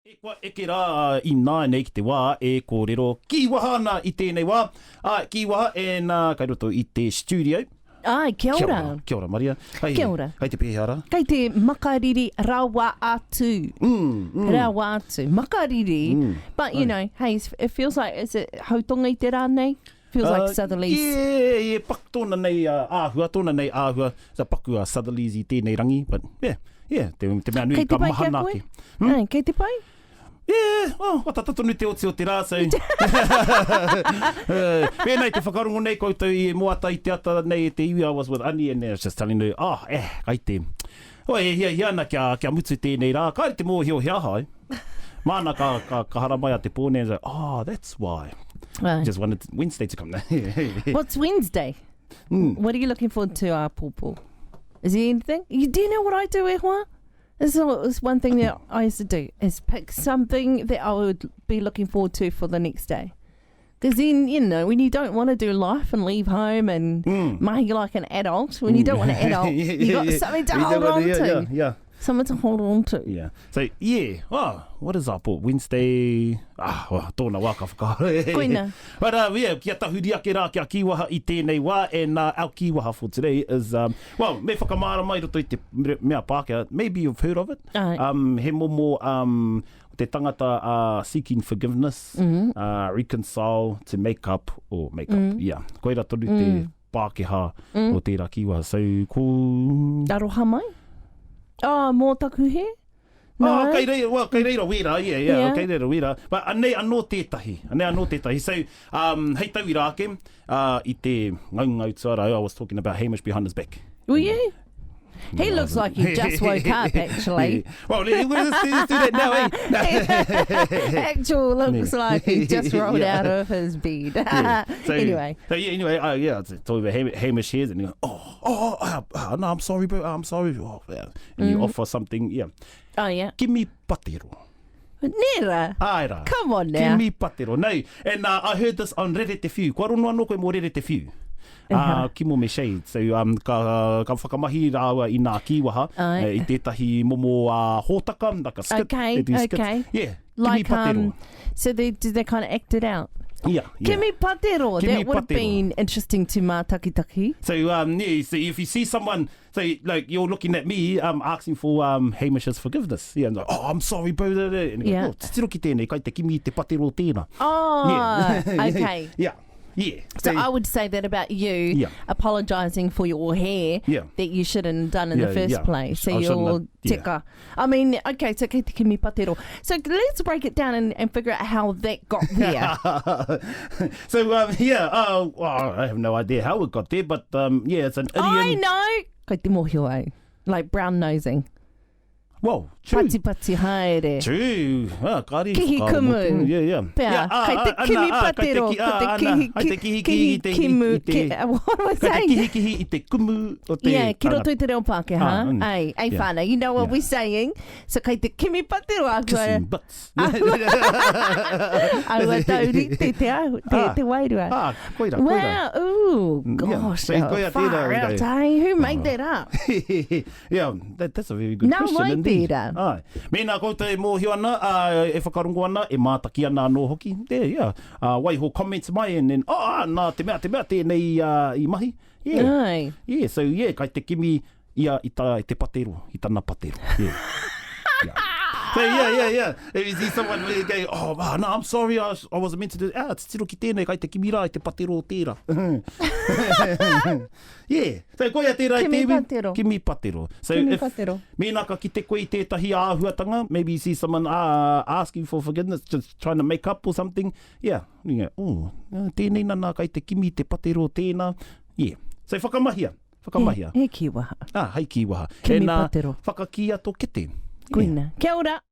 E kua eke rā ināianei ki te wā e kōrero kīwaha ana i tēnei wā. Āe, kīwaha, and kei roto i te studio. Āe, kia ora. Kia ora, kia ora Maria. Hei, kia ora. Hei te pēhea rā? Kei te makariri rawa atu. Mm, mm. Rawa atu. Makariri. Mm. But, you know, hey, it feels like, is it hautonga i te rā nei? Feels like uh, southerlies. Yeah, yeah, pak tōna nei uh, āhua, tōna nei āhua. Sa paku a uh, southerlies i tēnei rangi, but yeah, yeah, te, te mea nui kei te ka pai kia mahana koe? ake. Hmm? Ai, kei te pai? Yeah, oh, kua tata tonu te oti o te rā, so. Eh, Pēnā i te whakarongo nei koutou i e moata i te ata nei e te iwi, I was with Ani and I was just telling her, oh, eh, kai te, oh, e hiahia ana kia, kia mutu tēnei rā, kāre te mōhio he aha, eh. Māna ka, ka, ka haramai a te pō nei and say, oh, that's why. Right. Just wanted Wednesday to come. What's Wednesday? Mm. What are you looking forward to āpōpō? Is there anything? You, do you know what I do, e hoa? This is one thing that I used to do, is pick something that I would be looking forward to for the next day. Because then, you know, when you don't want to do life and leave home and Mm. mahi like an adult, when you don't want to adult, Yeah, you got yeah. something to You hold don't wanna- on yeah, to. Yeah, yeah. Something to hold on to. Yeah. So, yeah. Oh, what is up? Wednesday. Ah, well, tōna wā ka whakaaro. Koina. But, uh, yeah, kia tahuri ake rā, kia kīwaha i tēnei wā. And uh, our kīwaha for today is, um, well, me whakamārama i roto i te mea Pākehā. Maybe you've heard of it. Ai. Um, he momo um, te tangata uh, seeking forgiveness, mm -hmm. uh, reconcile, to make up, or make up. Mm. Yeah. Koira tonu mm. te Pākehā mm. o tērā kīwaha. So, ko... Aroha mai? Oh, mō taku he? No. Oh, kei reira, well, kei reira wērā, yeah, yeah, yeah. kei reira wērā. But anei anō tētahi, anei anō tētahi. So, um, hei tauira ake, uh, i te ngaungau tuarau, I was talking about Hamish behind his back. Were you? He looks like he just woke up, actually. Yeah. Well, let's, let's do that now, eh? Actual looks like he just rolled Yeah. out of his bed. Yeah. So, anyway. So yeah, anyway, uh, yeah, I told you about Hamish here, and he goes, oh, oh, oh, oh, no, I'm sorry, bro, I'm sorry. Oh, yeah. And you offer something, yeah. Oh, yeah. Give me patero. Nera. Āe rā. Come on now. Kimi patero. No, and uh, I heard this on Rere Te Whiu. Kua rono anō koe mō Rere Te Whiu. Uh, Kimo me Shade. So, um, ka, ka whakamahi rāua i nā kīwaha Ai. eh, i tētahi momo uh, hōtaka, like a skit. Okay, They do skits. okay. Yeah, Like, kimi patero. um, so they, did they kind of act it out? yeah, yeah. Kimi patero. Kimi that would have patero. been interesting to mātakitaki. So, um, yeah, so if you see someone, so like you're looking at me, um, asking for um, Hamish's forgiveness. Yeah, and like, oh, I'm sorry, bro. da, da. And you go, Yeah. oh, titiro ki tēnei, kai te kimi i te patero tēnā. Oh, Yeah. okay. Yeah. Yeah. So I would say that about you Yeah. apologising for your hair Yeah. that you shouldn't have done in Yeah, the first yeah. place. So I shouldn't you're have- yeah. teka. I mean, okay, so kei te kimi patero. So let's break it down and, and figure out how that got there. so um, yeah, uh, well, I have no idea how it got there, but um, yeah, it's an idiom. I know. Kei te mōhio au. Like brown nosing. Well, true. Pati pati haere. True. Ah, kāre i Kihi whakaaro kumu. mō te- Yeah, yeah. Pea, Yeah, ah, kei te ah, kimi ana, ah, kei te patero, ki- ko te ah, ana, kihi, kei te kihi kihi i te- kihi kimu, i te- ki, what am I Kei te saying? kihi kihi i te kumu o te Yeah, ki tangata. roto i te reo Pākehā. Ah, mm. Ai, ai Yeah. whānau, you know what Yeah. we're saying. So kei te kimi patero āhua, Kissing butts. āhua taurite te, ahu, te, Ah. te wairua. Ah, koira, koira. Wow, ooh, Mm, yeah. gosh, So, koia far tērā, out, okay. eh? Who made that up? yeah, that, that's a very good Nā question wai indeed. tērā? Ai. Mēnā koutou e mōhio ana, uh, e whakarongo ana, e mātaki ana anō hoki, yeah, yeah. Uh, waiho comments mai and then, oh, ah, nā te mea, te mea tēnei uh, i mahi. Yeah. Ai. Yeah, so yeah, kai te kimi ia i, ta, i te patero, i tana patero. Yeah. yeah. So yeah, yeah, yeah. If you see someone really go, oh, ah, no, I'm sorry, I, I wasn't meant to do Ah, titiro ki tēnei, kai te kimi rā i te patero o tērā. Yeah. So koia tērā i Kimi te iwi. patero. Kimi patero. So Kimi if, patero. Mēnā ka kite koe i tētahi āhuatanga, maybe you see someone uh, asking for forgiveness, just trying to make up or something, yeah. You go, oh, tēnei nana kai te kimi te patero tēnā. Yeah. So whakamahia. Whakamahia. He, he kīwaha. Ah, hei kīwaha. Kimi And, uh, patero. Whakakīa tō kete. Yeah. Koina. Kia ora.